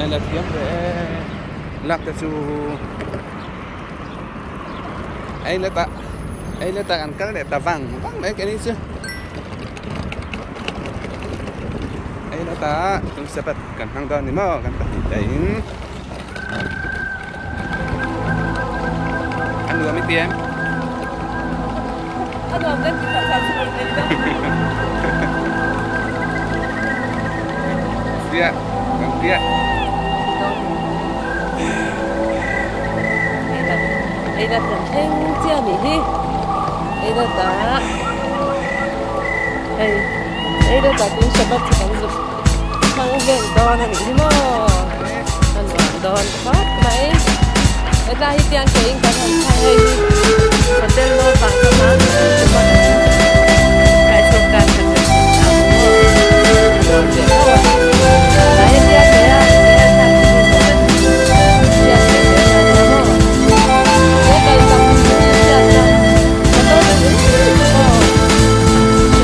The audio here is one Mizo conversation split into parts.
En la thiam ve e lak te chu ei la tah ei la tah kan kal leh ta vang vang mai keini chu ei la tah tum sabbath kan hmang dawn ni maw kan pahnih te in a nuam i ti em? A nuam kan ti tak tak chu nei dawn. Tia kan tia. Ei la kan thleng chiah nih hi. Ei la ta hei ei la ta tun Shabbat chu kan zuk hmang vel dawn a nih hi maw. A nuam dawn khawp mai. Hetlai hi tiang ke in kan han thlang hei hi hotel Nova ka hmang tum a kaihchawp dan khat leh thei ta ang maw a nuam ve tho a. Tlai hi tiang ke a ke han thlak chu hi hotel hriat ve zel a nia maw. He kalchak hi hriat a motor chu maw hriat a hei kan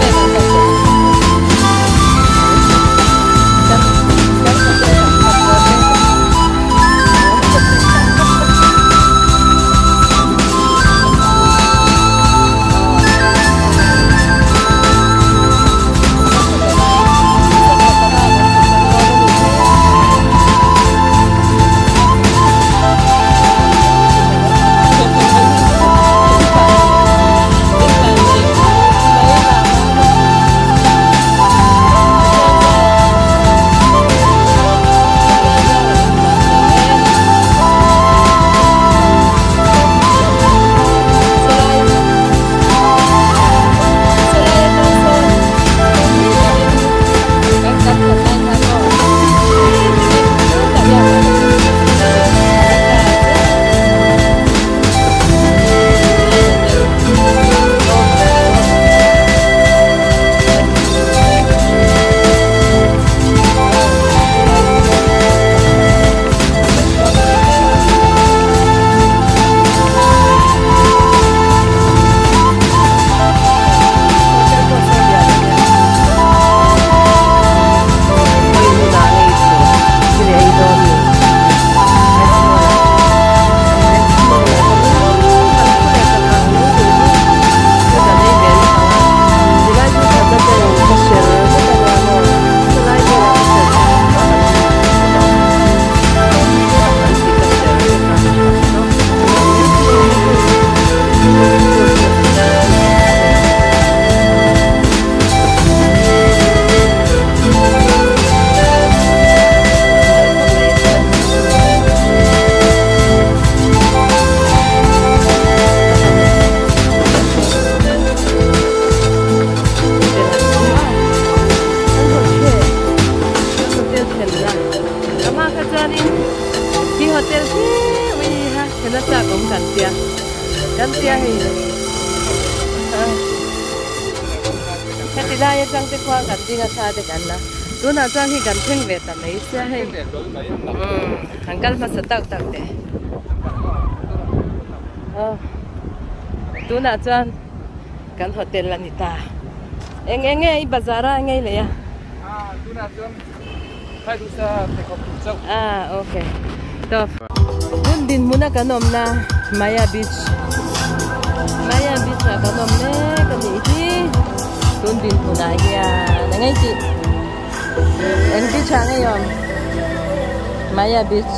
ve kan kal chawp. Heti lai atang te khuan kan ding a thla te kan la tunah chuan hei kan thleng ve ta mai sia hei umm kan kal hmasa tak tak teh aw tunah chuan kan hotel a ni ta eng eng nge i bazar a ngei leh a ah okay tawp tun dinhmun a kan awmna Maya beach Maya beach ah kan awm mek a nih hi tun dinhmun ah hian a ngei tih eng beach ah ngei awm Maya beach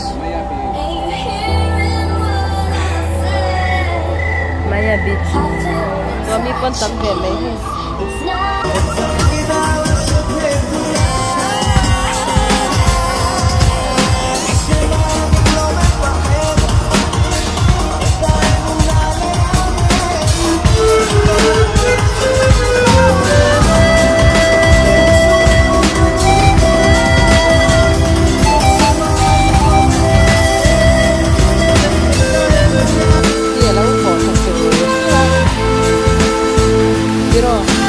Maya beach chuan mi pawn tam ve mai hei. Tiraw.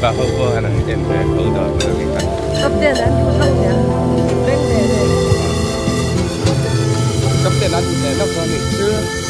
百货可能见嘅好多嗰度見。急啲人急啲，冰地地。急啲人誒，碌過嚟。